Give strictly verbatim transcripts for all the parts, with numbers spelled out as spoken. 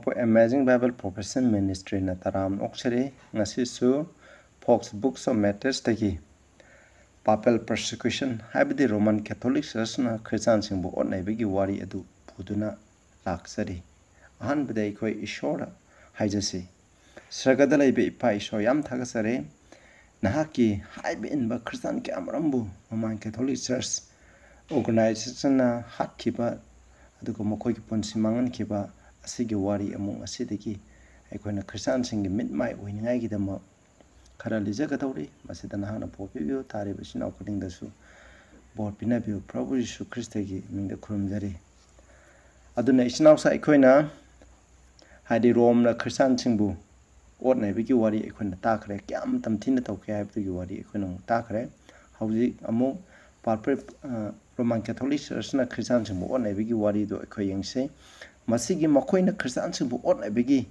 ꯑꯩꯈꯣꯏ Amazing Bible Profession Ministryꯅ ꯇꯔꯥꯝꯅ ꯑꯣꯛꯆꯔꯤ꯫ ꯉꯁꯤꯁꯨ Fox Books of Martyrsꯇꯒꯤ Papal Persecution, ꯍꯥꯏꯕꯗꯤ Roman Catholic Churchꯅ ꯈ꯭ꯔꯤꯁꯇꯥꯟꯁꯤꯡꯕꯨ ꯑꯣꯠꯅꯩꯕꯒꯤ ꯋꯥꯔꯤ ꯑꯗꯨ ꯄꯨꯗꯨꯅ ꯂꯥꯛꯆꯔꯤ꯫ ꯑꯍꯥꯟꯕꯗ ꯑꯩꯈꯣꯏ ꯏꯁꯣꯔꯗ ꯍꯥꯏꯖꯁꯤ꯫ ꯁꯔꯒꯗ ꯂꯩꯕ ꯏꯄꯥ ꯏꯁꯣꯔ, ꯌꯥꯝ ꯊꯥꯒꯠꯆꯔꯤ꯫ ꯅꯍꯥꯛꯀꯤ ꯍꯥꯏꯕ ꯏꯟꯕ ꯈ꯭ꯔꯤꯁꯇꯥꯟ ꯀꯌꯥꯃꯔꯨꯝꯕꯨ Roman Catholic Church organizationꯅ ꯍꯥꯠꯈꯤꯕ, ꯑꯗꯨꯒ ꯃꯈꯣꯏꯒꯤ ꯄꯨꯟꯁꯤ ꯃꯥꯡꯍꯟꯈꯤꯕ ꯑꯁꯤꯒꯤ ꯋꯥꯔꯤ ꯑꯃꯨꯛ ꯑꯁꯤꯗꯒꯤ ꯑꯩꯈꯣꯏꯅ ꯈ꯭ꯔꯤꯁꯇꯥꯟꯁꯤꯡꯒꯤ ꯃꯤꯠ ꯃꯥꯏ ꯑꯣꯏꯅꯤꯡꯉꯥꯏꯒꯤꯗꯃꯛ ꯈꯔ ꯂꯤꯖꯒꯗꯧꯔꯤ꯫ ꯃꯁꯤꯗ ꯅꯍꯥꯛꯅ ꯄꯣꯕꯤꯕꯤꯌꯨ, ꯇꯥꯔꯤꯕ ꯏꯆꯤꯟ ꯏꯅꯥꯎ ꯈꯨꯗꯤꯡꯗꯁꯨ ꯕꯣꯔ ꯄꯤꯅꯕꯤꯌꯨ꯫ ꯄ꯭ꯔꯚꯨ ꯌꯤꯁꯨ ꯈ꯭ꯔꯤꯁꯇꯒꯤ ꯃꯤꯡꯗ ꯈꯨꯔꯨꯝꯖꯔꯤ꯫ ꯑꯗꯨꯅ ꯏꯆꯤꯟ ꯏꯅꯥꯎꯁꯥ, ꯑꯩꯈꯣꯏꯅ ꯍꯥꯏꯗꯤ ꯔꯣꯝꯅ ꯈ꯭ꯔꯤꯁꯇꯥꯟꯁꯤꯡꯕꯨ ꯑꯣꯠꯅꯩꯕꯒꯤ ꯋꯥꯔꯤ ꯑꯩꯈꯣꯏꯅ ꯇꯥꯈ꯭ꯔꯦ꯫ ꯀꯌꯥꯝ ꯃꯇꯝ ꯊꯤꯅ ꯇꯧꯈꯤ ꯍꯥꯏꯕꯗꯨꯒꯤ ꯋꯥꯔꯤ ꯑꯩꯈꯣꯏꯅ ꯑꯃꯨꯛ ꯇꯥꯈ꯭ꯔꯦ꯫ ꯍꯧꯖꯤꯛ ꯑꯃꯨꯛ Papal, ꯑ, Roman Catholic Churchꯅ ꯈ꯭ꯔꯤꯁꯇꯥꯟꯁꯤꯡꯕꯨ ꯑꯣꯠꯅꯩꯕꯒꯤ ꯋꯥꯔꯤꯗꯨ ꯑꯩꯈꯣꯏ ꯌꯦꯡꯁꯤ꯫ ꯃꯁꯤꯒꯤ ꯃꯈꯣꯏꯅ ꯈ꯭ꯔꯤꯁꯇꯥꯟꯁꯤꯡꯕꯨ ꯑꯣꯠꯅꯕꯒꯤ,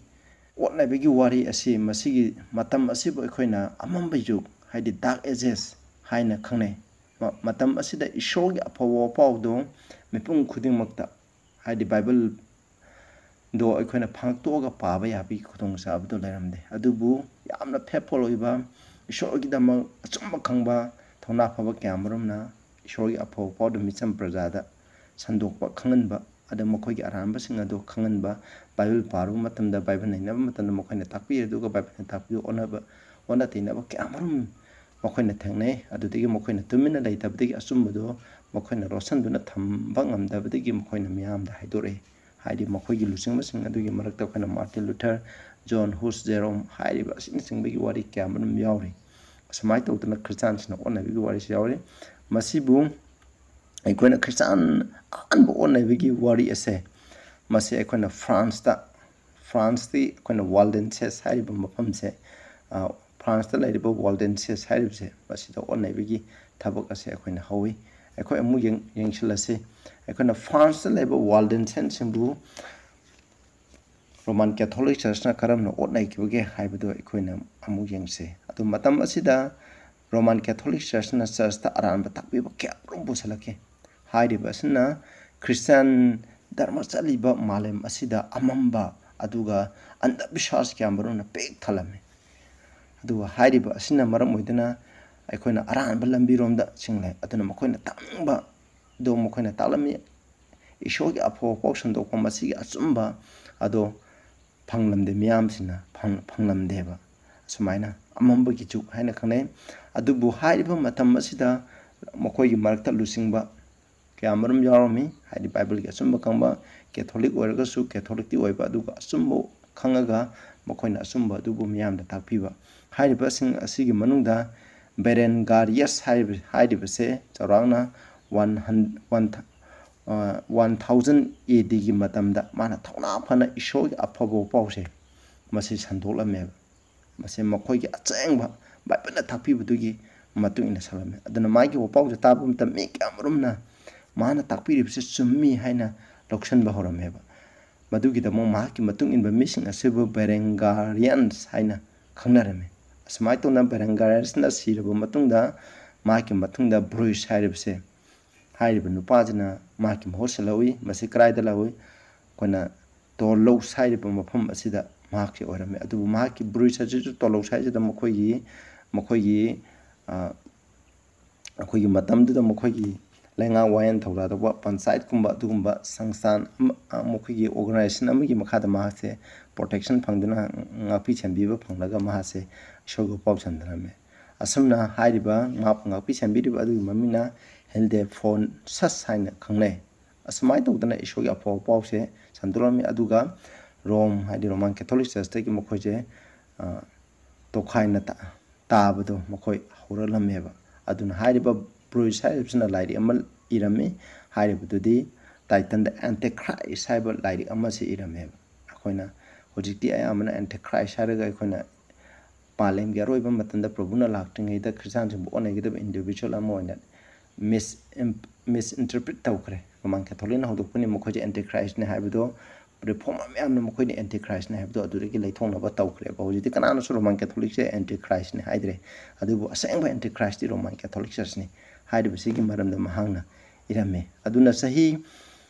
ꯑꯣꯠꯅꯕꯒꯤ ꯋꯥꯔꯤ ꯑꯁꯤ, ꯃꯁꯤꯒꯤ ꯃꯇꯝ ꯑꯁꯤꯕꯨ ꯑꯩꯈꯣꯏꯅ ꯑꯃꯝꯕ ꯌꯨꯒ, ꯍꯥꯏꯗꯤ Dark Ages ꯍꯥꯏꯅ ꯈꯪꯅꯩ꯫ ꯃ-, ꯃꯇꯝ ꯑꯁꯤꯗ ꯏꯁꯣꯔꯒꯤ ꯑꯐꯕ ꯄꯥꯎꯗꯣ ꯃꯤꯄꯨꯝ ꯈꯨꯗꯤꯡꯃꯛꯇ, ꯍꯥꯏꯗꯤ Bible ꯗꯣ ꯑꯩꯈꯣꯏꯅ ꯐꯥꯡꯗꯣꯛꯑꯒ ꯄꯥꯕ ꯌꯥꯕꯒꯤ ꯈꯨꯗꯣꯡꯆꯥꯕꯗꯣ ꯂꯩꯔꯝꯗꯦ꯫ ꯑꯗꯨꯕꯨ ꯌꯥꯝꯅ faithful ꯑꯣꯏꯕ, ꯏꯁꯣꯔꯒꯤꯗꯃꯛ ꯑꯆꯨꯝꯕ ꯈꯪꯕ, ꯊꯧꯅꯥ ꯐꯕ ꯀꯌꯥꯃꯔꯨꯝꯅ ꯏꯁꯣꯔꯒꯤ ꯑꯐꯕ ꯄꯥꯎꯗꯨ ꯃꯤꯆꯝ ꯄ꯭ꯔꯖꯥꯗ ꯁꯟꯗꯣꯛꯄ, ꯈꯪꯍꯟꯕ, ꯑꯗ ꯃꯈꯣꯏꯒꯤ ꯑꯔꯥꯟꯕꯁꯤꯡ ꯑꯗꯨ ꯈꯪꯍꯟꯕ, ꯕꯥꯏꯕꯜ ꯄꯥꯔꯨꯕ ꯃꯇꯝꯗ, ꯕꯥꯏꯕꯜ ꯅꯩꯅꯕ ꯃꯇꯝꯗ ꯃꯈꯣꯏꯅ ꯇꯥꯛꯄꯤ, ꯑꯗꯨꯒ ꯕꯥꯏꯕꯜꯅ ꯇꯥꯛꯄꯤꯕ ꯑꯣꯟꯅꯕ, ꯑꯣꯟꯅ ꯇꯩꯅꯕ ꯀꯌꯥꯃꯔꯨꯝ ꯃꯈꯣꯏꯅ ꯊꯦꯡꯅꯩ꯫ ꯑꯗꯨꯗꯒꯤ ꯃꯈꯣꯏꯅ ꯇꯨꯃꯤꯟꯅ ꯂꯩꯇꯕꯗꯒꯤ ꯑꯆꯨꯝꯕꯗꯨ ꯃꯈꯣꯏꯅ ꯂꯣꯠꯁꯤꯟꯗꯨꯅ ꯊꯝꯕ ꯉꯝꯗꯕꯗꯒꯤ ꯃꯈꯣꯏꯅ ꯃꯤꯌꯥꯝꯗ ꯍꯥꯏꯗꯣꯔꯛꯏ꯫ ꯍꯥꯏꯗꯤ ꯃꯈꯣꯏꯒꯤ ꯂꯨꯆꯤꯡꯕꯁꯤꯡ ꯑꯗꯨꯒꯤ ꯃꯔꯛꯇ ꯑꯩꯈꯣꯏꯅ Martin Luther, John Hus, Jerome ꯍꯥꯏꯔꯤꯕ ꯑꯁꯤꯅꯆꯤꯡꯕꯒꯤ ꯋꯥꯔꯤ ꯀꯌꯥ ꯑꯃꯔꯣꯝ ꯌꯥꯎꯔꯤ꯫ ꯑꯁꯨꯃꯥꯏꯅ ꯇꯧꯗꯅ ꯈ꯭ꯔꯤꯁꯇꯥꯟꯁꯤꯡꯅ ꯑꯣꯟꯅꯕꯒꯤ ꯋꯥꯔꯤꯁꯤ ꯌꯥꯎꯔꯤ꯫ ꯃꯁꯤꯕꯨ ꯑꯩꯈꯣꯏꯅ ꯈ꯭ꯔꯤꯁꯇꯥꯟ ꯑꯍꯥꯟꯕ ꯑꯣꯟꯅꯕꯒꯤ ꯋꯥꯔꯤ ꯑꯁꯦ, ꯃꯁꯤ ꯑꯩꯈꯣꯏꯅ ꯐ꯭ꯔꯥꯟꯁꯇ, ꯐ꯭ꯔꯥꯟꯁꯇꯤ ꯑꯩꯈꯣꯏꯅ Waldenses ꯍꯥꯏꯔꯤꯕ ꯃꯐꯝꯁꯦ, ꯑ, ꯐ꯭ꯔꯥꯟꯁꯇ ꯂꯩꯔꯤꯕ Waldenses ꯍꯥꯏꯔꯤꯕꯁꯦ, ꯃꯁꯤꯗ ꯑꯣꯟꯅꯕꯒꯤ ꯊꯕꯛ ꯑꯁꯦ ꯑꯩꯈꯣꯏꯅ ꯍꯧꯋꯤ꯫ ꯑꯩꯈꯣꯏ ꯑꯃꯨꯛ ꯌꯦꯡ-, ꯌꯦꯡꯁꯤꯜꯂꯁꯤ꯫ ꯑꯩꯈꯣꯏꯅ ꯐ꯭ꯔꯥꯟꯁꯇ ꯂꯩꯕ Waldensianꯁꯤꯡꯕꯨ Roman Catholic Churchꯅ ꯀꯔꯝꯅ ꯑꯣꯠꯅꯈꯤꯕꯒꯦ ꯍꯥꯏꯕꯗꯨ ꯑꯩꯈꯣꯏꯅ ꯑꯃꯨꯛ ꯌꯦꯡꯁꯤ꯫ ꯑꯗꯨ ꯃꯇꯝ ꯑꯁꯤꯗ Roman Catholic Churchꯅ churchꯇ ꯑꯔꯥꯟꯕ ꯇꯥꯛꯄꯤꯕ ꯀꯌꯥ ꯑꯃꯔꯣꯝ ꯄꯨꯁꯤꯜꯂꯛꯈꯤ꯫ ꯍꯥꯏꯔꯤꯕ ꯑꯁꯤꯅ ꯈ꯭ꯔꯤꯁꯇꯤꯌꯥꯟ ꯙꯔꯃ ꯆꯠꯂꯤꯕ ꯃꯥꯂꯦꯝ ꯑꯁꯤꯗ ꯑꯃꯝꯕ ꯑꯗꯨꯒ ꯑꯟꯙꯕꯤꯁ꯭ꯋꯥꯁ ꯀꯌꯥ ꯃꯔꯨꯝꯅ ꯄꯤꯛ ꯊꯜꯂꯝꯃꯤ꯫ ꯑꯗꯨꯒ ꯍꯥꯏꯔꯤꯕ ꯑꯁꯤꯅ ꯃꯔꯝ ꯑꯣꯏꯗꯨꯅ ꯑꯩꯈꯣꯏꯅ ꯑꯔꯥꯟꯕ ꯂꯝꯕꯤꯔꯣꯝꯗ ꯆꯤꯡꯂꯦ꯫ ꯑꯗꯨꯅ ꯃꯈꯣꯏꯅ ꯇꯥꯛꯅꯤꯡꯕ ꯑꯗꯨ ꯃꯈꯣꯏꯅ ꯇꯥꯛꯂꯝꯃꯤ꯫ ꯏꯁꯣꯔꯒꯤ ꯑꯐꯕ ꯄꯥꯎ ꯁꯟꯗꯣꯛꯄ ꯃꯁꯤꯒꯤ ꯑꯆꯨꯝꯕ ꯑꯗꯣ ꯐꯪꯂꯝꯗꯦ, ꯃꯤꯌꯥꯝꯁꯤꯡꯅ ꯐꯪ-, ꯐꯪꯂꯝꯗꯦꯕ꯫ ꯑꯁꯨꯃꯥꯏꯅ ꯑꯃꯝꯕꯒꯤ ꯖꯨꯒ ꯍꯥꯏꯅ ꯈꯪꯅꯩ꯫ ꯑꯗꯨꯕꯨ ꯍꯥꯏꯔꯤꯕ ꯃꯇꯝ ꯑꯁꯤꯗ ꯃꯈꯣꯏꯒꯤ ꯃꯔꯛꯇ ꯂꯨꯆꯤꯡꯕ ꯀꯌꯥ ꯃꯔꯨꯝ ꯌꯥꯎꯔꯝꯃꯤ꯫ ꯍꯥꯏꯗꯤ ꯕꯥꯏꯕꯜꯒꯤ ꯑꯆꯨꯝꯕ ꯈꯪꯕ, ꯀꯦꯊꯣꯂꯤꯛ ꯑꯣꯏꯔꯒꯁꯨ ꯀꯦꯊꯣꯂꯤꯛꯇꯤ ꯑꯣꯏꯕ, ꯑꯗꯨꯒ ꯑꯆꯨꯝꯕ ꯈꯪꯉꯒ ꯃꯈꯣꯏꯅ ꯑꯆꯨꯝꯕ ꯑꯗꯨꯕꯨ ꯃꯤꯌꯥꯝꯗ ꯇꯥꯛꯄꯤꯕ꯫ ꯍꯥꯏꯔꯤꯕꯁꯤꯡ ꯑꯁꯤꯒꯤ ꯃꯅꯨꯡꯗ ꯕꯦꯔꯦꯟꯒꯥꯔꯤꯌꯁ ꯍꯥꯏꯔꯤꯕ, ꯍꯥꯏꯔꯤꯕꯁꯦ ꯆꯥꯎꯔꯥꯛꯅ ꯋꯥꯟ ꯍꯟ-, ꯋꯥꯟ ꯊ-, ꯑ, ꯋꯥꯟ ꯊꯥꯎꯖꯟ ꯑꯦ ꯗꯤꯒꯤ ꯃꯇꯝꯗ ꯃꯥꯅ ꯊꯧꯅꯥ ꯐꯅ ꯏꯁꯣꯔꯒꯤ ꯑꯐꯕ ꯄꯥꯎꯁꯦ ꯃꯁꯤ ꯁꯟꯗꯣꯛꯂꯝꯃꯦꯕ꯫ ꯃꯁꯤ ꯃꯈꯣꯏꯒꯤ ꯑꯆꯦꯡꯕ ꯕꯥꯏꯕꯜꯅ ꯇꯥꯛꯄꯤꯕꯗꯨꯒꯤ ꯃꯇꯨꯡ ꯏꯟꯅ ꯁꯜꯂꯝꯃꯦ꯫ ꯑꯗꯨꯅ ꯃꯥꯒꯤ ꯋꯥꯄꯥꯎꯁꯦ ꯇꯥꯕ ꯃꯇꯝꯗ ꯃꯤ ꯀꯌꯥ ꯃꯔꯨꯝꯅ ꯃꯥꯅ ꯇꯥꯛꯄꯤꯔꯤꯕꯁꯤ ꯆꯨꯝꯃꯤ ꯍꯥꯏꯅ ꯂꯧꯁꯤꯟꯕ ꯍꯧꯔꯝꯃꯦꯕ꯫ ꯃꯗꯨꯒꯤꯗꯃꯛ ꯃꯍꯥꯛꯀꯤ ꯃꯇꯨꯡ ꯏꯟꯕ ꯃꯤꯁꯤꯡ ꯑꯁꯤꯕꯨ ꯕꯦꯔꯦꯡꯒꯥꯔꯤꯌꯟꯁ ꯍꯥꯏꯅ ꯈꯪꯅꯔꯝꯃꯤ꯫ ꯑꯁꯨꯃꯥꯏꯅ ꯇꯧꯅ ꯕꯦꯔꯦꯡꯒꯥꯔꯤꯌꯟꯁꯅ ꯁꯤꯔꯕ ꯃꯇꯨꯡꯗ ꯃꯍꯥꯛꯀꯤ ꯃꯇꯨꯡꯗ ꯕ꯭ꯔꯨꯏꯁ ꯍꯥꯏꯔꯤꯕꯁꯦ, ꯍꯥꯏꯔꯤꯕ ꯅꯨꯄꯥꯁꯤꯅ ꯃꯍꯥꯛꯀꯤ ꯃꯍꯨꯠ ꯁꯤꯜꯍꯧꯏ꯫ ꯃꯁꯤ ꯀꯗꯥꯏꯗ ꯂꯧꯏ? ꯑꯩꯈꯣꯏꯅ ꯇꯣꯂꯧꯁ ꯍꯥꯏꯔꯤꯕ ꯃꯐꯝ ꯑꯁꯤꯗ ꯃꯍꯥꯛꯁꯦ ꯑꯣꯏꯔꯝꯃꯤ꯫ ꯑꯗꯨꯕꯨ ꯃꯍꯥꯛꯀꯤ ꯕ꯭ꯔꯨꯏꯁ ꯑꯁꯤꯁꯨ ꯇꯣꯂꯧꯁ ꯍꯥꯏꯁꯤꯗ ꯃꯈꯣꯏꯒꯤ, ꯃꯈꯣꯏꯒꯤ, ꯑ, ꯑꯩꯈꯣꯏꯒꯤ ꯃꯇꯝꯗꯨꯗ ꯃꯈꯣꯏꯒꯤ ꯂꯩꯉꯥꯛ ꯋꯥꯌꯦꯜ ꯊꯧꯗꯥꯡ ꯇꯧꯕ ꯄꯟꯆꯥꯌꯠꯀꯨꯝꯕ ꯑꯗꯨꯒꯨꯝꯕ ꯁꯪꯁꯊꯥꯟ ꯑꯃ, ꯑ, ꯃꯈꯣꯏꯒꯤ ꯑꯣꯔꯒꯅꯥꯏꯖꯦꯁꯟ ꯑꯃꯒꯤ ꯃꯈꯥꯗ ꯃꯍꯥꯛꯁꯦ ꯄ꯭ꯔꯣꯇꯦꯛꯁꯟ ꯐꯪꯗꯨꯅ, ꯉꯥꯛꯄꯤ ꯁꯦꯟꯕꯤꯕ ꯐꯪꯂꯒ ꯃꯍꯥꯛꯁꯦ ꯏꯁꯣꯔꯒ ꯄꯥꯎ ꯁꯟꯗꯔꯝꯃꯤ꯫ ꯑꯁꯨꯝꯅ ꯍꯥꯏꯔꯤꯕ ꯃꯍꯥꯛꯄꯨ ꯉꯥꯛꯄꯤ ꯁꯦꯟꯕꯤꯔꯤꯕ ꯑꯗꯨꯒꯤ ꯃꯃꯤꯡꯅ ꯍꯤꯜꯗꯦꯐꯣꯟꯁꯁ ꯍꯥꯏꯅ ꯈꯪꯅꯩ꯫ ꯑꯁꯨꯃꯥꯏꯅ ꯇꯧꯗꯅ ꯏꯁꯣꯔꯒꯤ ꯑꯐꯕ ꯄꯥꯎꯁꯦ ꯁꯟꯗꯣꯛꯂꯝꯃꯤ꯫ ꯑꯗꯨꯒ ꯔꯣꯝ, ꯍꯥꯏꯗꯤ ꯔꯣꯃꯥꯟ ꯀꯦꯊꯣꯂꯤꯛ ꯆꯔꯆꯇꯒꯤ ꯃꯈꯣꯏꯁꯦ, ꯑ, ꯇꯣꯈꯥꯏꯅ ꯇ-, ꯇꯥꯕꯗꯣ ꯃꯈꯣꯏ ꯍꯧꯔꯛꯂꯝꯃꯦꯕ꯫ ꯑꯗꯨꯅ ꯍꯥꯏꯔꯤꯕ ꯕ꯭ꯔꯨꯏꯁ ꯍꯥꯏꯔꯤꯕꯁꯤꯅ ꯂꯥꯏꯔꯤꯛ ꯑꯃ ꯏꯔꯝꯃꯤ꯫ ꯍꯥꯏꯔꯤꯕꯗꯨꯗꯤ ꯇꯥꯏꯇꯟꯗ ꯑꯦꯟꯇꯤꯈ꯭ꯔꯥꯏꯁ ꯍꯥꯏꯕ ꯂꯥꯏꯔꯤꯛ ꯑꯃꯁꯤ ꯏꯔꯝꯃꯦꯕ꯫ ꯑꯩꯈꯣꯏꯅ ꯍꯧꯖꯤꯛꯇꯤ ꯑꯌꯥꯝꯕꯅ ꯑꯦꯟꯇꯤꯈ꯭ꯔꯥꯏꯁ ꯍꯥꯏꯔꯒ ꯑꯩꯈꯣꯏꯅ ꯃꯥꯂꯦꯝꯒꯤ ꯑꯔꯣꯏꯕ ꯃꯇꯝꯗ ꯄ꯭ꯔꯚꯨꯅ ꯂꯥꯛꯇ꯭ꯔꯤꯉꯩꯗ ꯈ꯭ꯔꯤꯁꯇꯥꯟꯁꯤꯡꯕꯨ ꯑꯣꯟꯅꯒꯗꯕ ꯏꯟꯗꯤꯕꯤꯖꯨꯋꯦꯜ ꯑꯃ ꯑꯣꯏꯅ ꯃꯤꯁ-, ꯃꯤꯁꯏꯟꯇꯔꯄ꯭ꯔꯤꯠ ꯇꯧꯈ꯭ꯔꯦ꯫ ꯔꯣꯃꯥꯟ ꯀꯦꯊꯣꯂꯤꯛꯅ ꯍꯧꯗꯣꯛꯄꯅꯤ ꯃꯈꯣꯏꯁꯦ ꯑꯦꯟꯇꯤꯈ꯭ꯔꯥꯏꯁꯅꯦ ꯍꯥꯏꯕꯗꯣ, ꯔꯤꯐꯣꯔꯃꯔ ꯃꯌꯥꯝꯅ ꯃꯈꯣꯏꯅ ꯑꯦꯟꯇꯤꯈ꯭ꯔꯥꯏꯁꯅꯦ ꯍꯥꯏꯕꯗꯣ ꯑꯗꯨꯗꯒꯤ ꯂꯩꯊꯣꯛꯅꯕ ꯇꯧꯈ꯭ꯔꯦꯕ꯫ ꯍꯧꯖꯤꯛꯇꯤ ꯀꯅꯥꯅꯁꯨ ꯔꯣꯃꯥꯟ ꯀꯦꯊꯣꯂꯤꯛꯁꯦ ꯑꯦꯟꯇꯤꯈ꯭ꯔꯥꯏꯁꯅꯦ ꯍꯥꯏꯗ꯭ꯔꯦ, ꯑꯗꯨꯕꯨ ꯑꯁꯦꯡꯕ ꯑꯦꯟꯇꯤꯈ꯭ꯔꯥꯏꯁꯇꯤ ꯔꯣꯃꯥꯟ ꯀꯦꯊꯣꯂꯤꯛ ꯆꯔꯆꯅꯤ ꯍꯥꯏꯔꯤꯕꯁꯤꯒꯤ ꯃꯔꯝꯗ ꯃꯍꯥꯛꯅ ꯏꯔꯝꯃꯤ꯫ ꯑꯗꯨꯅ ꯆꯍꯤ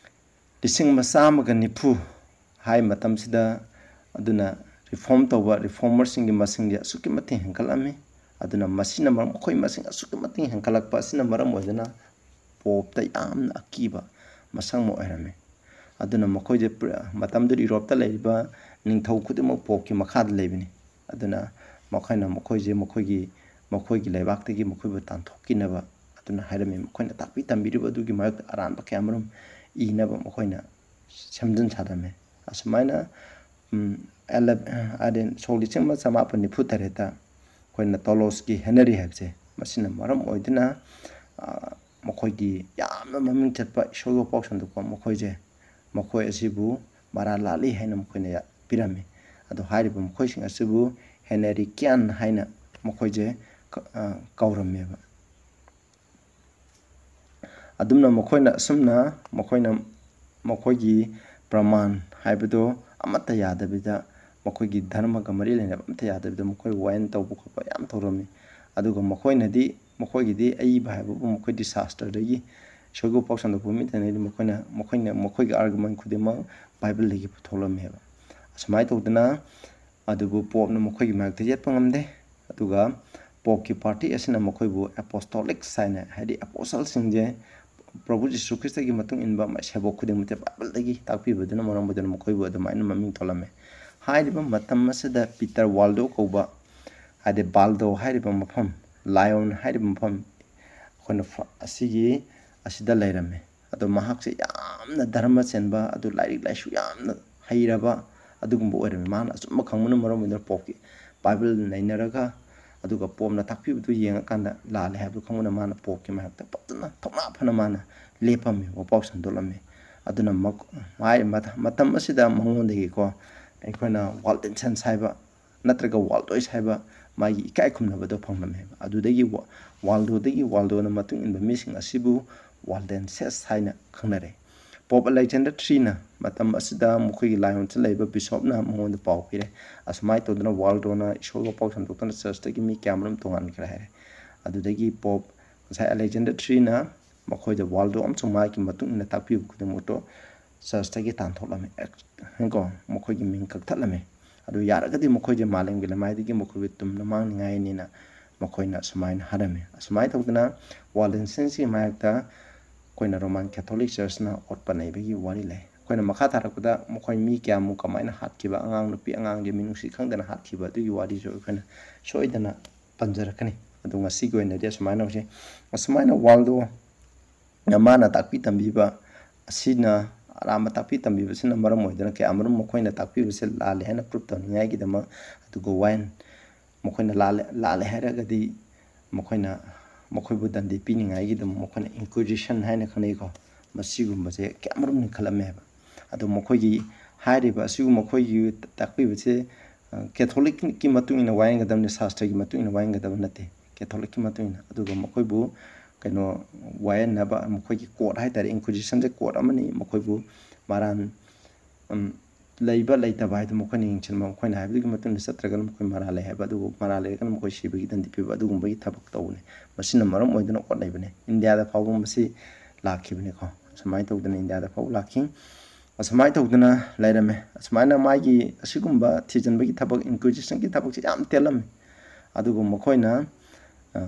ꯂꯤꯁꯤꯡ ꯑꯃ ꯆꯥꯝꯃꯒ ꯅꯤꯐꯨ ꯍꯥꯏ ꯃꯇꯝꯁꯤꯗ, ꯑꯗꯨꯅ reform ꯇꯧꯕ reformerꯁꯤꯡꯒꯤ ꯃꯁꯤꯡꯗꯤ ꯑꯁꯨꯛꯀꯤ ꯃꯇꯤꯛ ꯍꯦꯟꯒꯠꯂꯝꯃꯤ꯫ ꯑꯗꯨꯅ ꯃꯁꯤꯅ ꯃꯔꯝ, ꯃꯈꯣꯏ ꯃꯁꯤꯡ ꯑꯁꯨꯛꯀꯤ ꯃꯇꯤꯛ ꯍꯦꯟꯒꯠꯂꯛꯄ ꯑꯁꯤꯅ ꯃꯔꯝ ꯑꯣꯏꯗꯨꯅ ꯄꯣꯞꯇ ꯌꯥꯝꯅ ꯑꯀꯤꯕ ꯃꯁꯛ ꯑꯃ ꯑꯣꯏꯔꯝꯃꯤ꯫ ꯑꯗꯨꯅ ꯃꯈꯣꯏꯁꯦ ꯄ꯭ꯔ-, ꯃꯇꯝꯗꯨꯗ ꯌꯨꯔꯣꯞꯇ ꯂꯩꯔꯤꯕ ꯅꯤꯡꯊꯧ ꯈꯨꯗꯤꯡꯃꯛ ꯄꯣꯞꯀꯤ ꯃꯈꯥꯗ ꯂꯩꯕꯅꯤ꯫ ꯑꯗꯨꯅ ꯃꯈꯣꯏꯅ ꯃꯈꯣꯏꯁꯦ ꯃꯈꯣꯏꯒꯤ, ꯃꯈꯣꯏꯒꯤ ꯂꯩꯕꯥꯛꯇꯒꯤ ꯃꯈꯣꯏꯕꯨ ꯇꯥꯟꯊꯣꯛꯈꯤꯅꯕ ꯑꯗꯨꯅ ꯍꯥꯏꯔꯝꯃꯤ꯫ ꯃꯈꯣꯏꯅ ꯇꯥꯛꯄꯤ ꯇꯝꯕꯤꯔꯤꯕ ꯑꯗꯨꯒꯤ ꯃꯥꯌꯣꯛꯇ ꯑꯔꯥꯟꯕ ꯀꯌꯥ ꯑꯃꯔꯣꯝ ꯏꯅꯕ ꯃꯈꯣꯏꯅ ꯁꯦꯝꯖꯤꯟ ꯁꯥꯗꯔꯝꯃꯤ꯫ ꯑꯁꯨꯃꯥꯏꯅ, ꯎꯝ, ꯑꯦꯂ-, ꯍꯥꯏꯗꯤ ꯁꯣꯛ ꯂꯤꯁꯤꯡ ꯑꯃ ꯆꯃꯥꯄꯟ ꯅꯤꯐꯨ ꯇꯔꯦꯠꯇ ꯑꯩꯈꯣꯏꯅ ꯇꯣꯂꯣꯁꯀꯤ ꯍꯦꯅꯔꯤ ꯍꯥꯏꯕꯁꯦ, ꯃꯁꯤꯅ ꯃꯔꯝ ꯑꯣꯏꯗꯨꯅ, ꯑ, ꯃꯈꯣꯏꯒꯤ ꯌꯥꯝꯅ ꯃꯃꯤꯡ ꯆꯠꯄ ꯏꯁꯣꯔꯒꯤ ꯄꯥꯎ ꯁꯟꯗꯣꯛꯄ ꯃꯈꯣꯏꯁꯦ, ꯃꯈꯣꯏ ꯑꯁꯤꯕꯨ ꯃꯔꯥꯜ ꯂꯥꯜꯂꯤ ꯍꯥꯏꯅ ꯃꯈꯣꯏꯅ ꯌꯥ-, ꯄꯤꯔꯝꯃꯤ꯫ ꯑꯗꯣ ꯍꯥꯏꯔꯤꯕ ꯃꯈꯣꯏꯁꯤꯡ ꯑꯁꯤꯕꯨ ꯍꯦꯅꯔꯤꯀꯤꯌꯥꯟ ꯍꯥꯏꯅ ꯃꯈꯣꯏꯁꯦ ꯀ-, ꯑ, ꯀꯧꯔꯝꯃꯦꯕ꯫ ꯑꯗꯨꯝꯅ ꯃꯈꯣꯏꯅ ꯑꯁꯨꯝꯅ ꯃꯈꯣꯏꯅ ꯃꯈꯣꯏꯒꯤ ꯄ꯭ꯔꯃꯥꯟ ꯍꯥꯏꯕꯗꯣ ꯑꯃꯠꯇ ꯌꯥꯗꯕꯤꯗ, ꯃꯈꯣꯏꯒꯤ ꯙꯔꯃꯒ ꯃꯔꯤ ꯂꯩꯅꯕ ꯑꯃꯠꯇ ꯌꯥꯗꯕꯤꯗ ꯃꯈꯣꯏ ꯋꯥꯌꯦꯜ ꯇꯧꯕ ꯈꯣꯠꯄ ꯌꯥꯝ ꯇꯧꯔꯝꯃꯤ꯫ ꯑꯗꯨꯒ ꯃꯈꯣꯏꯅꯗꯤ, ꯃꯈꯣꯏꯒꯤꯗꯤ ꯑꯏꯕ ꯍꯥꯏꯕꯕꯨ ꯃꯈꯣꯏꯗꯤ ꯁꯥꯁꯇ꯭ꯔꯗꯒꯤ, ꯏꯁꯣꯔꯒꯤ ꯄꯥꯎ ꯁꯟꯗꯣꯛꯄ ꯃꯤꯇꯅꯗꯤ ꯃꯈꯣꯏꯅ, ꯃꯈꯣꯏꯅ, ꯃꯈꯣꯏꯒꯤ argument ꯈꯨꯗꯤꯡꯃꯛ ꯕꯥꯏꯕꯜꯗꯒꯤ ꯄꯨꯊꯣꯛꯂꯝꯃꯦꯕ꯫ ꯑꯁꯨꯃꯥꯏꯅ ꯇꯧꯗꯅ, ꯑꯗꯨꯕꯨ ꯄꯣꯞꯅ ꯃꯈꯣꯏꯒꯤ ꯃꯥꯌꯣꯛꯇ ꯌꯦꯠꯄ ꯉꯝꯗꯦ꯫ ꯑꯗꯨꯒ ꯄꯣꯞꯀꯤ party ꯑꯁꯤꯅ ꯃꯈꯣꯏꯕꯨ apostolics ꯍꯥꯏꯅ, ꯍꯥꯏꯗꯤ ꯑꯦꯄꯣꯁꯜꯁꯤꯡꯁꯦ ꯄ꯭ꯔꯚꯨ ꯖꯤꯁꯨ ꯈ꯭ꯔꯤꯁꯇꯒꯤ ꯃꯇꯨꯡ ꯏꯟꯕ ꯃꯥꯏ ꯁꯦꯕꯣꯛ ꯈꯨꯗꯤꯡꯃꯛꯁꯦ ꯕꯥꯏꯕꯜꯗꯒꯤ ꯇꯥꯛꯄꯤꯕꯗꯨꯅ ꯃꯔꯝ ꯑꯣꯏꯗꯨꯅ ꯃꯈꯣꯏꯕꯨ ꯑꯗꯨꯃꯥꯏꯅ ꯃꯃꯤꯡ ꯊꯣꯜꯂꯝꯃꯦ꯫ ꯍꯥꯏꯔꯤꯕ ꯃꯇꯝ ꯑꯁꯤꯗ ꯄꯤꯇꯔ ꯋꯥꯜꯗꯣ ꯀꯧꯕ, ꯍꯥꯏꯗꯤ ꯕꯥꯜꯗꯣ ꯍꯥꯏꯔꯤꯕ ꯃꯐꯝ, ꯂꯥꯏꯑꯣꯟ ꯍꯥꯏꯔꯤꯕ ꯃꯐꯝ, ꯑꯩꯈꯣꯏꯅ ꯐ-, ꯑꯁꯤꯒꯤ, ꯑꯁꯤꯗ ꯂꯩꯔꯝꯃꯦ꯫ ꯑꯗꯣ ꯃꯍꯥꯛꯁꯦ ꯌꯥꯝꯅ ꯙꯔꯃ ꯆꯦꯟꯕ, ꯑꯗꯨ ꯂꯥꯏꯔꯤꯛ ꯂꯥꯏꯁꯨ ꯌꯥꯝꯅ ꯍꯩꯔꯕ ꯑꯗꯨꯒꯨꯝꯕ ꯑꯣꯏꯔꯝꯃꯤ꯫ ꯃꯥꯅ ꯑꯆꯨꯝꯕ ꯈꯪꯕꯅ ꯃꯔꯝ ꯑꯣꯏꯗꯨꯅ ꯄꯣꯞꯀꯤ ꯕꯥꯏꯕꯜ ꯅꯩꯅꯔꯒ, ꯑꯗꯨꯒ ꯄꯣꯞꯅ ꯇꯥꯛꯄꯤꯕꯗꯨ ꯌꯦꯡꯉꯀꯥꯟꯗ ꯂꯥꯜꯂꯦ ꯍꯥꯏꯕꯗꯨ ꯈꯪꯕꯅ ꯃꯥꯅ ꯄꯣꯞꯀꯤ ꯃꯥꯌꯣꯛꯇ ꯐꯖꯅ ꯊꯧꯅꯥ ꯐꯅ ꯃꯥꯅ ꯂꯦꯞꯄꯝꯃꯤ, ꯋꯥꯄꯥꯎ ꯁꯟꯗꯣꯛꯂꯝꯃꯤ꯫ ꯑꯗꯨꯅ ꯃꯛ-, ꯃꯥꯏ-, ꯃꯇ-, ꯃꯇꯝ ꯑꯁꯤꯗ ꯃꯉꯣꯟꯗꯒꯤꯀꯣ ꯑꯩꯈꯣꯏꯅ ꯋꯥꯜꯗꯦꯟꯁꯦꯟꯁ ꯍꯥꯏꯕ ꯅꯠꯇ꯭ꯔꯒ ꯋꯥꯜꯗꯣꯏꯁ ꯍꯥꯏꯕ ꯃꯥꯒꯤ ꯏꯀꯥꯏ ꯈꯨꯝꯅꯕꯗꯣ ꯐꯪꯂꯝꯃꯦꯕ꯫ ꯑꯗꯨꯗꯒꯤ ꯋꯥ-, ꯋꯥꯜꯗꯣꯗꯒꯤ ꯋꯥꯜꯗꯣꯅ ꯃꯇꯨꯡ ꯏꯟꯕ ꯃꯤꯁꯤꯡ ꯑꯁꯤꯕꯨ ꯋꯥꯜꯗꯦꯟꯁꯦꯁ ꯍꯥꯏꯅ ꯈꯪꯅꯔꯦ꯫ ꯄꯣꯞ ꯑꯂꯦꯛꯖꯦꯟꯗꯔ ꯊ꯭ꯔꯤꯅ ꯃꯇꯝ ꯑꯁꯤꯗ ꯃꯈꯣꯏꯒꯤ ꯂꯥꯏꯑꯣꯟꯁꯤ ꯂꯩꯕ ꯕꯤꯁꯣꯞꯅ ꯃꯉꯣꯟꯗ ꯄꯥꯎ ꯄꯤꯔꯦ꯫ ꯑꯁꯨꯃꯥꯏꯅ ꯇꯧꯗꯅ ꯋꯥꯜꯗꯣꯅ ꯏꯁꯣꯔꯒ ꯄꯥꯎ ꯁꯟꯗꯣꯛꯇꯨꯅ ꯆꯔꯆꯇꯒꯤ ꯃꯤ ꯀꯌꯥꯃꯔꯨꯝ ꯇꯣꯉꯥꯟꯈ꯭ꯔꯦ ꯍꯥꯏꯔꯦ꯫ ꯑꯗꯨꯗꯒꯤ ꯄꯣꯞ ꯉꯁꯥꯏ ꯑꯂꯦꯛꯖꯦꯟꯗꯔ ꯊ꯭ꯔꯤꯅ ꯃꯈꯣꯏꯗ ꯋꯥꯜꯗꯣ ꯑꯃꯁꯨꯡ ꯃꯍꯥꯛꯀꯤ ꯃꯇꯨꯡ ꯏꯟꯅ ꯇꯥꯛꯄꯤꯕ ꯈꯨꯗꯤꯡꯃꯛꯇꯣ ꯆꯔꯆꯇꯒꯤ ꯇꯥꯟꯊꯣꯛꯂꯝꯃꯤ꯫ ꯀꯣ, ꯃꯈꯣꯏꯒꯤ ꯃꯤꯡ ꯀꯛꯊꯠꯂꯝꯃꯤ꯫ ꯑꯗꯨ ꯌꯥꯔꯒꯗꯤ ꯃꯈꯣꯏꯁꯦ ꯃꯥꯂꯦꯝꯒꯤ ꯂꯩꯃꯥꯏꯗꯒꯤ ꯃꯈꯣꯏꯕꯨ ꯇꯨꯝꯅ ꯃꯥꯡꯅꯤꯡꯉꯥꯏꯅꯤꯅ ꯃꯈꯣꯏꯅ ꯑꯁꯨꯃꯥꯏꯅ ꯍꯥꯏꯔꯝꯃꯤ꯫ ꯑꯁꯨꯃꯥꯏꯅ ꯇꯧꯗꯅ ꯋꯥꯔꯜ ꯂꯦꯟꯁꯤꯡꯁꯤꯒꯤ ꯃꯥꯌꯣꯛꯇ ꯑꯩꯈꯣꯏꯅ ꯔꯣꯃꯥꯟ ꯀꯦꯊꯣꯂꯤꯛ ꯆꯔꯆꯅ ꯑꯣꯠꯄ ꯅꯩꯕꯒꯤ ꯋꯥꯔꯤ ꯂꯩ꯫ ꯑꯩꯈꯣꯏꯅ ꯃꯈꯥ ꯇꯥꯔꯛꯄꯗ ꯃꯈꯣꯏ ꯃꯤ ꯀꯌꯥꯃꯨꯛ ꯀꯃꯥꯏꯅ ꯍꯥꯠꯈꯤꯕ, ꯑꯉꯥꯡ ꯅꯨꯄꯤ ꯑꯉꯥꯡꯁꯦ ꯃꯤꯅꯨꯡꯁꯤ ꯈꯪꯗꯅ ꯍꯥꯠꯈꯤꯕ ꯑꯗꯨꯒꯤ ꯋꯥꯔꯤꯁꯨ ꯑꯩꯈꯣꯏꯅ ꯁꯣꯏꯗꯅ ꯄꯟꯖꯔꯛꯀꯅꯤ꯫ ꯑꯗꯨ ꯉꯁꯤꯒꯤ ꯑꯣꯏꯅꯗꯤ ꯑꯁꯨꯃꯥꯏꯅ ꯍꯧꯖꯤꯛ ꯑꯁꯨꯃꯥꯏꯅ ꯋꯥꯔꯜꯗꯣ ꯃꯥꯅ ꯇꯥꯛꯄꯤ ꯇꯝꯕꯤꯕ ꯑꯁꯤꯅ ꯑꯔꯥꯟꯕ ꯇꯥꯛꯄꯤ ꯇꯝꯕꯤꯕꯁꯤꯅ ꯃꯔꯝ ꯑꯣꯏꯗꯨꯅ ꯀꯌꯥꯃꯔꯨꯝ ꯃꯈꯣꯏꯅ ꯇꯥꯛꯄꯤꯕꯁꯦ ꯂꯥꯜꯂꯦ ꯍꯥꯏꯅ ꯄ꯭ꯔꯨꯞ ꯇꯧꯅꯤꯡꯉꯥꯏꯒꯤꯗꯃꯛ, ꯑꯗꯨꯒ ꯋꯥꯌꯦꯜ ꯃꯈꯣꯏꯅ ꯂꯥꯜꯂꯦ, ꯂꯥꯜꯂꯦ ꯍꯥꯏꯔꯒꯗꯤ ꯃꯈꯣꯏꯅ, ꯃꯈꯣꯏꯕꯨ ꯗꯟꯗꯤ ꯄꯤꯅꯤꯡꯉꯥꯏꯒꯤꯗꯃꯛ ꯃꯈꯣꯏꯅ ꯏꯟꯀ꯭ꯋꯤꯖꯤꯁꯟ ꯍꯥꯏꯅ ꯈꯪꯅꯩꯀꯣ, ꯃꯁꯤꯒꯨꯝꯕꯁꯦ ꯀꯌꯥꯃꯔꯨꯝ ꯂꯤꯡꯈꯠꯂꯝꯃꯦꯕ꯫ ꯑꯗꯣ ꯃꯈꯣꯏꯒꯤ ꯍꯥꯏꯔꯤꯕ ꯑꯁꯤꯒꯨꯝꯕ ꯃꯈꯣꯏꯒꯤ ꯇꯥꯛꯄꯤꯕꯁꯦ, ꯑ, ꯀꯦꯊꯣꯂꯤꯛꯀꯤ ꯃꯇꯨꯡ ꯏꯟꯅ ꯋꯥꯌꯦꯟꯒꯗꯕꯅꯤ, ꯁꯥꯁꯇ꯭ꯔꯒꯤ ꯃꯇꯨꯡ ꯏꯟꯅ ꯋꯥꯌꯦꯟꯒꯗꯕ ꯅꯠꯇꯦ꯫ ꯀꯦꯊꯣꯂꯤꯛꯀꯤ ꯃꯇꯨꯡ ꯏꯟꯅ꯫ ꯑꯗꯨꯒ ꯃꯈꯣꯏꯕꯨ ꯀꯩꯅꯣ ꯋꯥꯌꯦꯟꯅꯕ, ꯃꯈꯣꯏꯒꯤ ꯀꯣꯔꯠ ꯍꯥꯏꯇꯥꯔꯦ, ꯏꯟꯀ꯭ꯋꯤꯖꯤꯁꯟꯁꯦ ꯀꯣꯔꯠ ꯑꯃꯅꯤ, ꯃꯈꯣꯏꯕꯨ ꯃꯔꯥꯟ, ꯎꯝ, ꯂꯩꯕ ꯂꯩꯇꯕ ꯍꯥꯏꯗꯣ ꯃꯈꯣꯏꯅ ꯌꯦꯡꯁꯤꯟꯕ, ꯃꯈꯣꯏꯅ ꯍꯥꯏꯕꯗꯨꯒꯤ ꯃꯇꯨꯡ ꯏꯟꯅ ꯆꯠꯇ꯭ꯔꯒꯅ ꯃꯈꯣꯏ ꯃꯔꯥꯜ ꯂꯩ ꯍꯥꯏꯕ, ꯑꯗꯨꯕꯨ ꯃꯔꯥꯜ ꯂꯩꯔꯒꯅ ꯃꯈꯣꯏ ꯁꯤꯕꯒꯤ ꯗꯟꯗꯤ ꯄꯤꯕ, ꯑꯗꯨꯒꯨꯝꯕꯒꯤ ꯊꯕꯛ ꯇꯧꯕꯅꯤ꯫ ꯃꯁꯤꯅ ꯃꯔꯝ ꯑꯣꯏꯗꯨꯅ ꯍꯣꯠꯅꯕꯅꯤ꯫ ꯏꯟꯗꯤꯌꯥꯗ ꯐꯥꯎꯕ ꯃꯁꯤ ꯂꯥꯛꯈꯤꯕꯅꯤꯀꯣ꯫ ꯑꯁꯨꯃꯥꯏꯅ ꯇꯧꯗꯅ ꯏꯟꯗꯤꯌꯥꯗ ꯐꯥꯎꯕ ꯂꯥꯛꯈꯤ꯫ ꯑꯁꯨꯃꯥꯏꯅ ꯇꯧꯗꯅ ꯂꯩꯔꯝꯃꯦ꯫ ꯑꯁꯨꯃꯥꯏꯅ ꯃꯥꯒꯤ ꯑꯁꯤꯒꯨꯝꯕ ꯊꯤꯖꯤꯟꯕꯒꯤ ꯊꯕꯛ, ꯏꯟꯀ꯭ꯋꯤꯖꯤꯁꯟꯒꯤ ꯊꯕꯛꯁꯦ ꯌꯥꯝ ꯇꯦꯜꯂꯝꯃꯤ꯫ ꯑꯗꯨꯕꯨ ꯃꯈꯣꯏꯅ, ꯑ,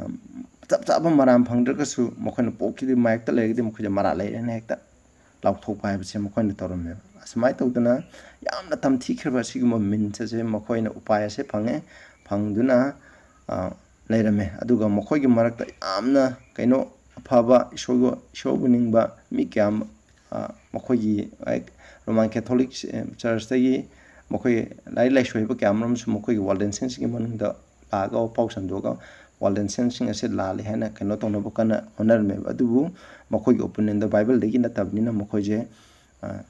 ꯆꯞ ꯆꯥꯕ ꯃꯔꯥꯜ ꯐꯪꯗ꯭ꯔꯒꯁꯨ ꯃꯈꯣꯏꯅ ꯄꯣꯞꯀꯤ ꯃꯥꯌꯣꯛꯇ ꯂꯩꯔꯒꯗꯤ ꯃꯈꯣꯏꯁꯦ ꯃꯔꯥꯜ ꯂꯩꯔꯦꯅ ꯍꯦꯛꯇ ꯂꯥꯎꯊꯣꯛꯄ ꯍꯥꯏꯕꯁꯦ ꯃꯈꯣꯏꯅ ꯇꯧꯔꯝꯃꯦꯕ꯫ ꯑꯁꯨꯃꯥꯏꯅ ꯇꯧꯗꯅ ꯌꯥꯝꯅ ꯇꯝꯊꯤꯈ꯭ꯔꯕ ꯑꯁꯤꯒꯨꯝꯕ ꯃꯤꯟꯁ ꯑꯁꯦ ꯃꯈꯣꯏꯅ ꯎꯄꯥꯏ ꯑꯁꯦ ꯐꯪꯉꯦ, ꯐꯪꯗꯨꯅ, ꯑ, ꯂꯩꯔꯝꯃꯦ꯫ ꯑꯗꯨꯒ ꯃꯈꯣꯏꯒꯤ ꯃꯔꯛꯇ ꯌꯥꯝꯅ ꯀꯩꯅꯣ ꯑꯐꯕ, ꯏꯁꯣꯔꯕꯨ, ꯏꯁꯣꯔꯕꯨ ꯅꯤꯡꯕ ꯃꯤ ꯀꯌꯥ ꯑꯃ, ꯑ, ꯃꯈꯣꯏꯒꯤ, ꯂꯥꯏꯛ, ꯔꯣꯃꯥꯟ ꯀꯦꯊꯣꯂꯤꯛ ꯆꯔꯆꯇꯒꯤ ꯃꯈꯣꯏ ꯂꯥꯏꯔꯤꯛ ꯂꯥꯏꯁꯨ ꯍꯩꯕ ꯀꯌꯥ ꯑꯃꯔꯣꯝꯁꯨ ꯃꯈꯣꯏꯒꯤ ꯋꯥꯔꯜ ꯂꯦꯟꯁꯤꯡꯁꯤꯒꯤ ꯃꯅꯨꯡꯗ ꯂꯥꯛꯑꯒ ꯋꯥꯄꯥꯎ ꯁꯟꯗꯣꯛꯑꯒ ꯋꯥꯔꯜ ꯂꯦꯟꯁꯤꯡ ꯑꯁꯤ ꯂꯥꯜꯂꯤ ꯍꯥꯏꯅ ꯀꯩꯅꯣ ꯇꯧꯅꯕ ꯀꯟꯅ ꯍꯣꯠꯅꯔꯝꯃꯦꯕ꯫ ꯑꯗꯨꯕꯨ ꯃꯈꯣꯏꯒꯤ ꯑꯣꯄꯣꯅꯦꯟꯗꯣ ꯕꯥꯏꯕꯜꯗꯒꯤ ꯅꯠꯇꯕꯅꯤꯅ ꯃꯈꯣꯏꯁꯦ, ꯑ,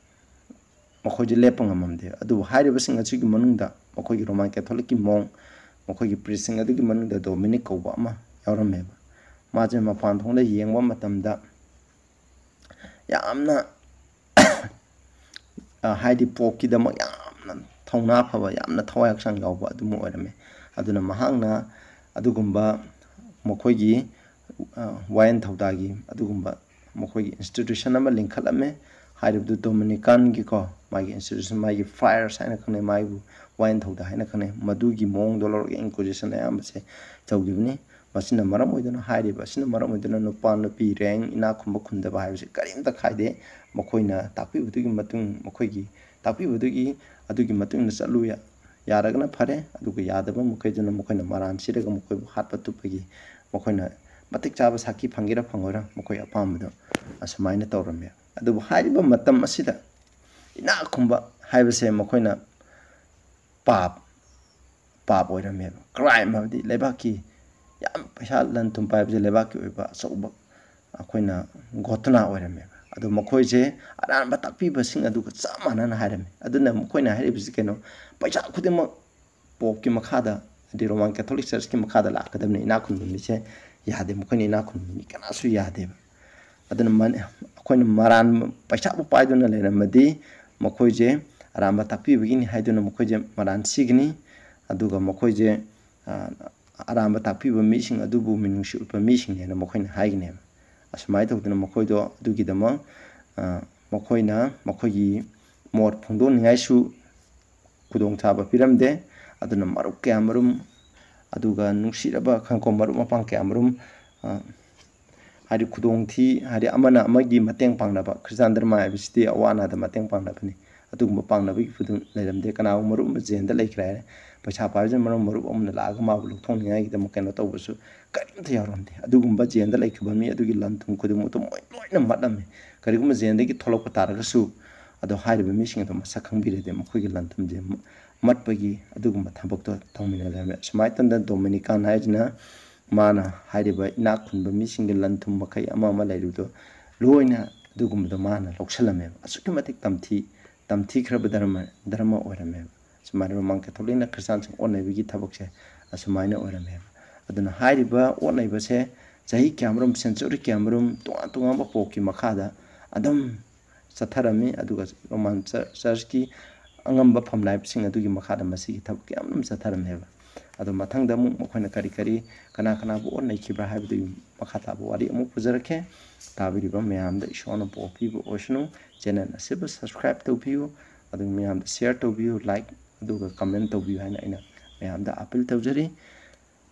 ꯃꯈꯣꯏꯁꯦ ꯂꯦꯞꯄ ꯉꯝꯃꯝꯗꯦ꯫ ꯑꯗꯨꯕꯨ ꯍꯥꯏꯔꯤꯕꯁꯤꯡ ꯑꯁꯤꯒꯤ ꯃꯅꯨꯡꯗ ꯃꯈꯣꯏꯒꯤ ꯔꯣꯃꯥꯟ ꯀꯦꯊꯣꯂꯤꯛꯀꯤ ꯃꯣꯡ, ꯃꯈꯣꯏꯒꯤ ꯄ꯭ꯔꯤꯁꯁꯤꯡ ꯑꯗꯨꯒꯤ ꯃꯅꯨꯡꯗ ꯗꯣꯃꯤꯅꯤꯛ ꯀꯧꯕ ꯑꯃ ꯌꯥꯎꯔꯝꯃꯦꯕ꯫ ꯃꯥꯁꯦ ꯃꯄꯥꯟ ꯊꯣꯡꯗ ꯌꯦꯡꯕ ꯃꯇꯝꯗ ꯌꯥꯝꯅ, ꯑ, ꯍꯥꯏꯗꯤ ꯄꯣꯞꯀꯤꯗꯃꯛ ꯌꯥꯝꯅ ꯊꯧꯅꯥ ꯐꯕ, ꯌꯥꯝꯅ ꯊꯋꯥꯏ ꯍꯛꯆꯥꯡ ꯌꯥꯎꯕ ꯑꯗꯨꯃ ꯑꯣꯏꯔꯝꯃꯦ꯫ ꯑꯗꯨꯅ ꯃꯍꯥꯛꯅ ꯑꯗꯨꯒꯨꯝꯕ ꯃꯈꯣꯏꯒꯤ, ꯑ, ꯋꯥꯌꯦꯜ ꯊꯧꯗꯥꯒꯤ ꯑꯗꯨꯒꯨꯝꯕ ꯃꯈꯣꯏꯒꯤ ꯏꯟꯁꯇꯤꯇ꯭ꯌꯨꯁꯟ ꯑꯃ ꯂꯤꯡꯈꯠꯂꯝꯃꯦ꯫ ꯍꯥꯏꯔꯤꯕꯗꯨ ꯗꯣꯃꯤꯅꯤꯀꯥꯟꯒꯤꯀꯣ, ꯃꯥꯒꯤ ꯏꯟꯁꯇꯤꯇ꯭ꯌꯨꯁꯟ, ꯃꯥꯒꯤ ꯐ꯭ꯔꯥꯏꯌꯔꯁ ꯍꯥꯏꯅ ꯈꯪꯅꯩ, ꯃꯥꯒꯤꯕꯨ ꯋꯥꯌꯦꯜ ꯊꯧꯗꯥ ꯍꯥꯏꯅ ꯈꯪꯅꯩ, ꯃꯗꯨꯒꯤ ꯃꯑꯣꯡꯗꯣ ꯂꯧꯔꯒ ꯏꯟꯀ꯭ꯋꯤꯖꯤꯁꯟ ꯑꯌꯥꯝꯕꯁꯦ ꯇꯧꯈꯤꯕꯅꯤ꯫ ꯃꯁꯤꯅ ꯃꯔꯝ ꯑꯣꯏꯗꯨꯅ, ꯍꯥꯏꯔꯤꯕ ꯑꯁꯤꯅ ꯃꯔꯝ ꯑꯣꯏꯗꯨꯅ ꯅꯨꯄꯥ ꯅꯨꯄꯤ, ꯔꯦꯡ, ꯏꯅꯥꯛ ꯈꯨꯟꯕ ꯈꯨꯟꯗꯕ ꯍꯥꯏꯕꯁꯤ ꯀꯔꯤꯝꯇ ꯈꯥꯏꯗꯦ꯫ ꯃꯈꯣꯏꯅ ꯇꯥꯛꯄꯤꯕꯗꯨꯒꯤ ꯃꯇꯨꯡ, ꯃꯈꯣꯏꯒꯤ ꯇꯥꯛꯄꯤꯕꯗꯨꯒꯤ, ꯑꯗꯨꯒꯤ ꯃꯇꯨꯡ ꯏꯟꯅ ꯆꯠꯂꯨ꯫ ꯌꯥ-, ꯌꯥꯔꯒꯅ ꯐꯔꯦ, ꯑꯗꯨꯒ ꯌꯥꯗꯕ ꯃꯈꯩꯗꯨꯅ ꯃꯈꯣꯏꯅ ꯃꯔꯥꯟ ꯁꯤꯔꯒ ꯃꯈꯣꯏꯕꯨ ꯍꯥꯠꯄ ꯇꯨꯞꯄꯒꯤ ꯃꯈꯣꯏꯅ ꯃꯇꯤꯛ ꯆꯥꯕ ꯁꯥꯈꯤ ꯐꯪꯒꯦꯔꯥ ꯐꯪꯉꯣꯏꯔꯥ, ꯃꯈꯣꯏ ꯑꯄꯥꯝꯕꯗꯣ ꯑꯁꯨꯃꯥꯏꯅ ꯇꯧꯔꯝꯃꯦ꯫ ꯑꯗꯨꯕꯨ ꯍꯥꯏꯔꯤꯕ ꯃꯇꯝ ꯑꯁꯤꯗ ꯏꯅꯥꯛ ꯈꯨꯟꯕ ꯍꯥꯏꯕꯁꯦ ꯃꯈꯣꯏꯅ ꯄꯥꯞ, ꯄꯥꯞ ꯑꯣꯏꯔꯝꯃꯦꯕ꯫ ꯀ꯭ꯔꯥꯏꯝ ꯍꯥꯏꯕꯗꯤ ꯂꯩꯕꯥꯛꯀꯤ ꯌꯥꯝ ꯄꯩꯁꯥ ꯂꯟ ꯊꯨꯝ ꯄꯥꯏꯕꯁꯦ ꯂꯩꯕꯥꯛꯀꯤ ꯑꯣꯏꯕ ꯑꯆꯧꯕ ꯑꯩꯈꯣꯏꯅ ꯘꯣꯇꯅꯥ ꯑꯣꯏꯔꯝꯃꯦꯕ꯫ ꯑꯗꯣ ꯃꯈꯣꯏꯁꯦ ꯑꯔꯥꯟꯕ ꯇꯥꯛꯄꯤꯕꯁꯤꯡ ꯑꯗꯨꯒ ꯆꯞ ꯃꯥꯟꯅꯅ ꯍꯥꯏꯔꯝꯃꯤ꯫ ꯑꯗꯨꯅ ꯃꯈꯣꯏꯅ ꯍꯥꯏꯔꯤꯕꯁꯤ ꯀꯩꯅꯣ? ꯄꯩꯁꯥ ꯈꯨꯗꯤꯡꯃꯛ ꯄꯣꯞꯀꯤ ꯃꯈꯥꯗ, ꯍꯥꯏꯗꯤ ꯔꯣꯃꯥꯟ ꯀꯦꯊꯣꯂꯤꯛ ꯆꯔꯆꯀꯤ ꯃꯈꯥꯗ ꯂꯥꯛꯀꯗꯕꯅꯤ꯫ ꯏꯅꯥꯛ ꯈꯨꯟꯕ ꯃꯤꯁꯦ ꯌꯥꯗꯦ, ꯃꯈꯣꯏꯅ ꯏꯅꯥꯛ ꯈꯨꯟꯕ ꯃꯤ ꯀꯅꯥꯁꯨ ꯌꯥꯗꯦꯕ꯫ ꯑꯗꯨꯅ ꯃꯅꯤ-, ꯑꯩꯈꯣꯏꯅ ꯃꯔꯥꯟ, ꯄꯩꯁꯥꯕꯨ ꯄꯥꯏꯗꯨꯅ ꯂꯩꯔꯝꯃꯗꯤ ꯃꯈꯣꯏꯁꯦ ꯑꯔꯥꯟꯕ ꯇꯥꯛꯄꯤꯕꯒꯤꯅꯤ ꯍꯥꯏꯗꯨꯅ ꯃꯈꯣꯏꯁꯦ ꯃꯔꯥꯟ ꯁꯤꯒꯅꯤ꯫ ꯑꯗꯨꯒ ꯃꯈꯣꯏꯁꯦ, ꯑ, ꯑꯔꯥꯟꯕ ꯇꯥꯛꯄꯤꯕ ꯃꯤꯁꯤꯡ ꯑꯗꯨꯕꯨ ꯃꯤꯅꯨꯡꯁꯤ ꯎꯠꯄ ꯃꯤꯁꯤꯡꯅꯦꯅ ꯃꯈꯣꯏꯅ ꯍꯥꯏꯒꯅꯦꯕ꯫ ꯑꯁꯨꯃꯥꯏꯅ ꯇꯧꯗꯅ ꯃꯈꯣꯏꯗꯣ ꯑꯗꯨꯒꯤꯗꯃꯛ, ꯑ, ꯃꯈꯣꯏꯅ ꯃꯈꯣꯏꯒꯤ ꯃꯣꯠ ꯐꯣꯡꯗꯣꯛꯅꯤꯡꯉꯥꯏꯁꯨ ꯈꯨꯗꯣꯡꯆꯥꯕ ꯄꯤꯔꯝꯗꯦ꯫ ꯑꯗꯨꯅ ꯃꯔꯨꯞ ꯀꯌꯥ ꯃꯔꯨꯝ, ꯑꯗꯨꯒ ꯅꯨꯡꯁꯤꯔꯕ ꯈꯪꯀꯣ ꯃꯔꯨꯞ ꯃꯄꯥꯡ ꯀꯌꯥ ꯃꯔꯨꯝ, ꯑ, ꯍꯥꯏꯗꯤ ꯈꯨꯗꯣꯡꯊꯤ, ꯍꯥꯏꯗꯤ ꯑꯃꯅ ꯑꯃꯒꯤ ꯃꯇꯦꯡ ꯄꯥꯡꯅꯕ, ꯈ꯭ꯔꯤꯁꯇꯥꯟ ꯙꯔꯃ ꯍꯥꯏꯕꯁꯤꯗꯤ ꯑꯋꯥ ꯑꯅꯥꯗ ꯃꯇꯦꯡ ꯄꯥꯡꯅꯕꯅꯤ꯫ ꯑꯗꯨꯒꯨꯝꯕ ꯄꯥꯡꯅꯕꯒꯤ ꯈꯨꯗꯣꯡ ꯂꯩꯔꯝꯗꯦ꯫ ꯀꯅꯥꯒꯨꯝꯕ ꯃꯔꯨꯞ ꯑꯃ ꯖꯦꯜꯗ ꯂꯩꯈ꯭ꯔꯦ ꯍꯥꯏꯔꯦ, ꯄꯩꯁꯥ ꯄꯥꯏꯕꯁꯤꯅ ꯃꯔꯝ ꯃꯔꯨꯞ ꯑꯃꯅ ꯂꯥꯛꯑꯒ ꯃꯥꯕꯨ ꯂꯧꯊꯣꯛꯅꯤꯡꯉꯥꯏꯒꯤꯗꯃꯛ ꯀꯩꯅꯣ ꯇꯧꯕꯁꯨ ꯀꯔꯤꯝꯇ ꯌꯥꯎꯔꯝꯗꯦ꯫ ꯑꯗꯨꯒꯨꯝꯕ ꯖꯦꯜꯗ ꯂꯩꯈꯤꯕ ꯃꯤ ꯑꯗꯨꯒꯤ ꯂꯟ ꯊꯨꯝ ꯈꯨꯗꯤꯡꯃꯛꯇꯣ ꯃꯣꯏ ꯂꯣꯏꯅ ꯃꯠꯂꯝꯃꯤ꯫ ꯀꯔꯤꯒꯨꯝꯕ ꯖꯦꯜꯗꯒꯤ ꯊꯣꯛꯂꯛꯄ ꯇꯥꯔꯒꯁꯨ, ꯑꯗꯣ ꯍꯥꯏꯔꯤꯕ ꯃꯤꯁꯤꯡ ꯑꯗꯣ ꯃꯁꯛ ꯈꯪꯕꯤꯔꯗꯤ ꯃꯈꯣꯏꯒꯤ ꯂꯟ ꯊꯨꯝꯁꯦ ꯃꯠꯄꯒꯤ ꯑꯗꯨꯒꯨꯝꯕ ꯊꯕꯛꯇꯣ ꯇꯧꯃꯤꯟꯅꯔꯝꯃꯦ꯫ ꯁꯨꯃꯥꯏꯅ ꯇꯧꯗꯅ ꯗꯣꯃꯤꯅꯤꯀꯥꯟ ꯍꯥꯏꯁꯤꯅ ꯃꯥꯅ ꯍꯥꯏꯔꯤꯕ ꯏꯅꯥꯛ ꯈꯨꯟꯕ ꯃꯤꯁꯤꯡꯒꯤ ꯂꯟ ꯊꯨꯝ ꯃꯈꯩ ꯑꯃ ꯑꯃ ꯂꯩꯔꯤꯕꯗꯣ ꯂꯣꯏꯅ ꯑꯗꯨꯒꯨꯝꯕꯗꯣ ꯃꯥꯅ ꯂꯧꯁꯜꯂꯝꯃꯦꯕ꯫ ꯑꯁꯨꯛꯀꯤ ꯃꯇꯤꯛ ꯇꯝꯊꯤ, ꯇꯝꯊꯤꯈ꯭ꯔꯕ ꯙꯔꯃ, ꯙꯔꯃ ꯑꯣꯏꯔꯝꯃꯦꯕ꯫ ꯁꯨꯃꯥꯏꯅ ꯔꯣꯃꯥꯟ ꯀꯦꯊꯣꯂꯤꯛꯅ ꯈ꯭ꯔꯤꯁꯇꯥꯟꯁꯤꯡ ꯑꯣꯟꯅꯕꯒꯤ ꯊꯕꯛꯁꯦ ꯑꯁꯨꯃꯥꯏꯅ ꯑꯣꯏꯔꯝꯃꯦꯕ꯫ ꯑꯗꯨꯅ ꯍꯥꯏꯔꯤꯕ ꯑꯣꯟꯅꯕꯁꯦ ꯆꯍꯤ ꯀꯌꯥꯃꯔꯨꯝ, ꯁꯦꯟꯆꯨꯔꯤ ꯀꯌꯥꯃꯔꯨꯝ ꯇꯣꯉꯥꯟ ꯇꯣꯉꯥꯟꯕ ꯄꯣꯞꯀꯤ ꯃꯈꯥꯗ ꯑꯗꯨꯝ ꯆꯠꯊꯔꯝꯃꯤ꯫ ꯑꯗꯨꯒ ꯔꯣꯃꯥꯟ ꯆꯔ-, ꯆꯔꯆꯀꯤ ꯑꯉꯝꯕ ꯐꯝꯅꯥꯏꯕꯁꯤꯡ ꯑꯗꯨꯒꯤ ꯃꯈꯥꯗ ꯃꯁꯤꯒꯤ ꯊꯕꯛ ꯀꯌꯥꯃꯔꯨꯝ ꯆꯠꯊꯔꯝꯃꯦꯕ꯫ ꯑꯗꯣ ꯃꯊꯪꯗ ꯑꯃꯨꯛ ꯃꯈꯣꯏꯅ ꯀꯔꯤ ꯀꯔꯤ, ꯀꯅꯥ ꯀꯅꯥꯕꯨ ꯑꯣꯠ ꯅꯩꯈꯤꯕ꯭ꯔꯥ ꯍꯥꯏꯕꯗꯨꯒꯤ ꯃꯈꯥ ꯇꯥꯕ ꯋꯥꯔꯤ ꯑꯃꯨꯛ ꯄꯨꯖꯔꯛꯀꯦ꯫ ꯇꯥꯕꯤꯔꯤꯕ ꯃꯌꯥꯝꯗ ꯏꯁꯣꯔꯅ ꯕꯣꯔ ꯄꯤꯕ ꯑꯣꯏꯁꯅꯨ꯫ Channel ꯑꯁꯤꯕꯨ subscribe ꯇꯧꯕꯤꯌꯨ, ꯑꯗꯨꯒ ꯃꯌꯥꯝꯗ share ꯇꯧꯕꯤꯌꯨ, like ꯑꯗꯨꯒ comment ꯇꯧꯕꯤꯌꯨ ꯍꯥꯏꯅ ꯑꯩꯅ ꯃꯌꯥꯝꯗ appeal ꯇꯧꯖꯔꯤ꯫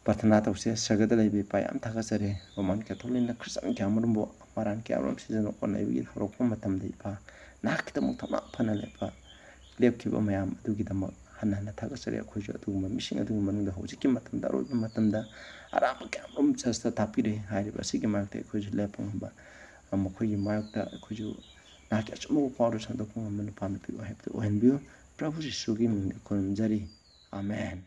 ꯄ꯭ꯔꯊꯅꯥ ꯇꯧꯁꯦ꯫ ꯁꯔꯒꯗ ꯂꯩꯕ ꯏꯄꯥ, ꯌꯥꯝ ꯊꯥꯒꯠꯆꯔꯤ꯫ ꯔꯣꯃꯥꯟ ꯀꯦꯊꯣꯂꯤꯛꯅ ꯈ꯭ꯔꯤꯁꯇꯤꯌꯥꯟ ꯀꯌꯥꯃꯔꯨꯝꯕꯨ ꯃꯔꯥꯟ ꯀꯌꯥꯃꯔꯨꯝ ꯁꯤꯖꯤꯟꯅ ꯑꯣꯠꯅꯕꯒꯤ ꯍꯧꯔꯛꯄ ꯃꯇꯝꯗ, ꯏꯄꯥ, ꯅꯍꯥꯛꯀꯤꯗꯃꯛ ꯊꯧꯅꯥ ꯐꯅ ꯂꯦꯞꯄ, ꯂꯦꯞꯈꯤꯕ ꯃꯌꯥꯝ ꯑꯗꯨꯒꯤꯗꯃꯛ ꯍꯟꯅ ꯍꯟꯅ ꯊꯥꯒꯠꯆꯔꯤ꯫ ꯑꯩꯈꯣꯏꯁꯨ ꯑꯗꯨꯒꯨꯝꯕ ꯃꯤꯁꯤꯡ ꯑꯗꯨꯒꯤ ꯃꯅꯨꯡꯗ ꯍꯧꯖꯤꯛꯀꯤ ꯃꯇꯝꯗ, ꯑꯔꯣꯏꯕ ꯃꯇꯝꯗ ꯑꯔꯥꯟꯕ ꯀꯌꯥꯃꯔꯨꯝ ꯆꯔꯆꯇ ꯇꯥꯛꯄꯤꯔꯦ ꯍꯥꯏꯔꯤꯕ ꯑꯁꯤꯒꯤ ꯃꯥꯌꯣꯛꯇ ꯑꯩꯈꯣꯏꯁꯨ ꯂꯦꯞꯄ ꯉꯝꯕ, ꯃꯈꯣꯏꯒꯤ ꯃꯥꯌꯣꯛꯇ ꯑꯩꯈꯣꯏꯁꯨ ꯅꯍꯥꯛꯀꯤ ꯑꯆꯨꯝꯕ ꯄꯥꯎꯗꯨ ꯁꯟꯗꯣꯛꯄ ꯉꯝꯕ ꯅꯨꯄꯥ ꯅꯨꯄꯤ ꯑꯣꯏꯍꯟꯕꯤꯌꯨ꯫ ꯄ꯭ꯔꯚꯨ ꯖꯤꯁꯨꯒꯤ ꯃꯤꯡꯗ ꯈꯨꯔꯨꯝꯖꯔꯤ꯫ ꯑꯥꯃꯦꯟ꯫